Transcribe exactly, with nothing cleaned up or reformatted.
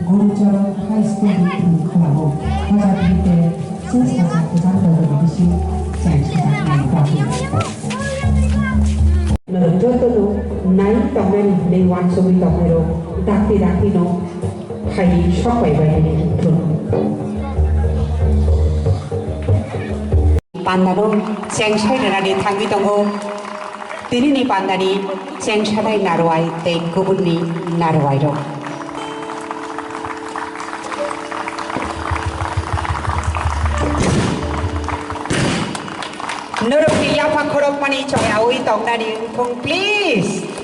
Gurucharan High School ni thani kholao. Hoja thwite se saja kwchang borokni bising cheng sajak nai bagwi. Norok jotono nai tongnani hinwi uansugwi tongnairok dakti dakti no hai sok bai bai nini thung. Pandano cheng sai rwnani thangwi tongo. Tinini pandani cheng sanai narwai tei kubunni narwairok. Norokni yaphang khorokmani choyaui tongnani wngthung, please.